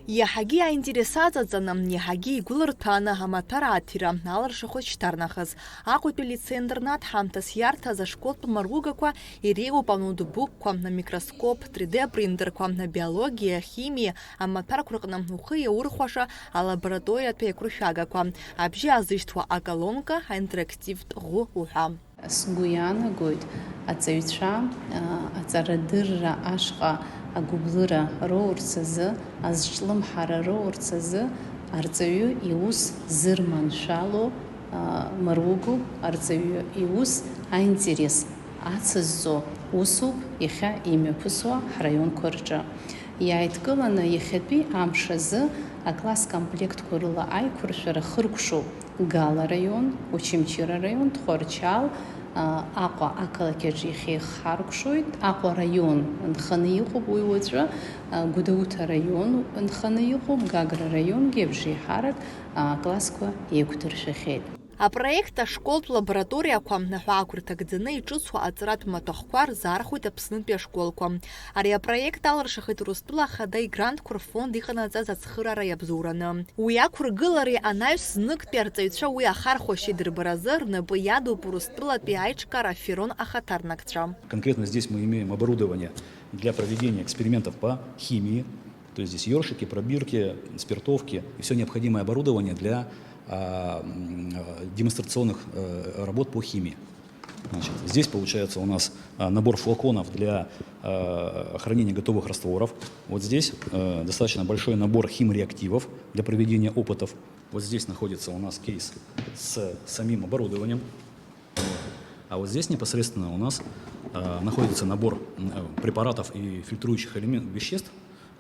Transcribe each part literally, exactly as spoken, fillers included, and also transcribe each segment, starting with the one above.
Иаҳагьы иаинтерес аҵаҵаны, иаҳагьы игәылырҭәааны амаҭәар ааҭира алыршахоит шьҭарнахыс. Аҟәатәи алицеи-интернат ҳамҭас иарҭаз ашколтә маругақәа иреиуоуп аноутбукқәа, амикроскоп, три Д принтерқәа, абиологиа, ахимиа, амаҭәарқәа рҟны ухы иаурхәаша алабораториатә еиқәыршәагақәа, абжьы азышьҭуа аколонка, аинтерактивтә ӷәы уҳәа. Сгәы иаанагоит, аҵаҩцәа, аа, аҵарадырра ашҟа агәыблыра роурц азы, азҿлымҳара роурц азы, арҵаҩы иус зырманшәало, аа, маругоуп, арҵаҩы иус аинтерес ацызҵо усуп иахьа имҩаԥысуа ҳраионқәа рҿы. Иааидкыланы иахьатәи амш азы акласс комплектқәа рыла аиқәыршәара хыркәшоуп Гала араион, Очамчыра араион, Тҟәарчал, а, Аҟәа ақалақь аҿы иахьеихҳаркәшоит. Аҟәа араион нханы иҟоуп уи уаҵәы, а, Гәдоуҭа араион нханы иҟоуп, Гагра араионгьы абжеиҳарак, а, аклассқәа еиқәдыршәахьеит. Апроект ашколтә лабораториақәа аҳәаақәа рҭагӡаны иҿыцу аҵаратә маҭәахәқәа рзаархәоит Аԥснытәи ашколқәа. Ари апроект алыршахеит Урыстәыла Ахада игрантқәа рфонд иҟанаҵаз ацхыраара иабзоураны. Уи ақәыргылареи анаҩс зныктәи арҵаҩцәа уи ахархәашьа идырбаразы рнапы иадуп Урыстәылатәи аиҿкаара аферон ахаҭарнакцәа. Конкретно здесь мы имеем оборудование для проведения экспериментов по химии. То есть здесь ёршики, пробирки, спиртовки и всё необходимое оборудование для, а, м, э, демонстрационных, э, работ по химии. Значит, здесь получается у нас, а, набор флаконов для, э, хранения готовых растворов. Вот здесь, э, достаточно большой набор химреактивов для проведения опытов. Вот здесь находится у нас кейс с самим оборудованием. А вот здесь непосредственно у нас, э, находится набор, м, э, препаратов и фильтрующих элемент-, веществ,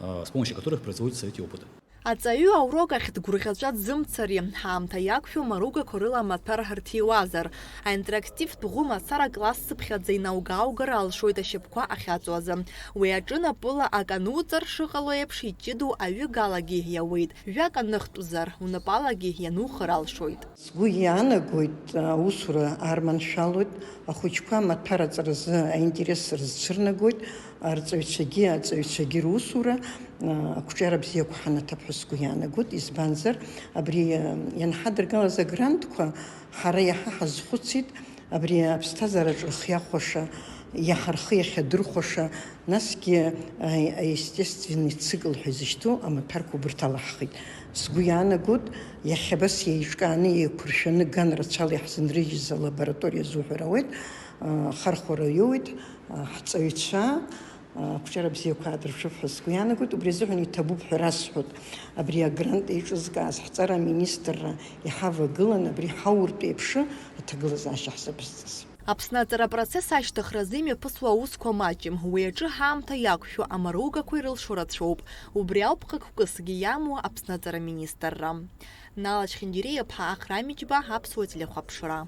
э, с помощью которых производятся эти опыты. Аҵаҩы аурок ахь дгәырӷьаҵәа дзымцари, ҳаамҭа иақәшәо маругақәа рыла амаҭәар ҳарҭиуазар, аинтерактивтә ӷәы мацара класс цыԥхьаӡа инаугаугар алшоит ашьапқәа ахьаҵоу азы. Уи аҿы напыла ак ануҵар шыҟало еиԥш, иҷыдоу аҩы галагьы иауеит, жәак аныхтәзар, унапалагьы ианухыр алшоит. Сгәы иаанагоит, аусура арманшәалоит, ахәыҷқәа амаҭәар аҵаразы аинтерес рзцәырнагоит, арҵаҩцәагьы, аҵаҩцәагьы русура, а, ақәҿиара бзиақәа ҳанаҭап ҳәа сгәы иаанагоит, избанзар, абри, а, ианҳадыргалаз агрантқәа ҳара иаҳа ҳазхәыцит, абри аԥсҭазаараҿы рхы иахәаша, иаҳа рхы иахьадырхәаша, насгьы, а, аестественный цикл ҳәа изышьҭоу амаҭәарқәа убырҭ алаҳхит. Сгәы иаанагоит, иахьа абас еиҿкааны, еиқәыршәаны, ган рацәала иаҳзынрыжьыз алабораториа азуҳәар ауеит, а, ахархәара иоуеит, а, ҳҵаҩцәа, а, ақәҿиара бзиақәа аадыршәып ҳәа сгәы иаанагоит, убри азыҳәан иҭабуп ҳәа расҳәоит, абри агрант еиҿызкааз ҳҵара аминистрра иҳавагылан, абри ҳауртә еиԥшы аҭагылазаашьа ҳзаԥызҵаз. Аԥсны аҵара апроцесс ашьҭыхразы имҩаԥысуа аусқәа маҷым, уи аҿы ҳаамҭа иақәшәо амаругақәа ирылшо рацәоуп. Убри ауп хықәкысгьы иамоу Аԥсны аҵара аминистрра. Нала Чхиндириа-иԥҳа, Ахра Амиџьба, Аԥсуа телехәаԥшра.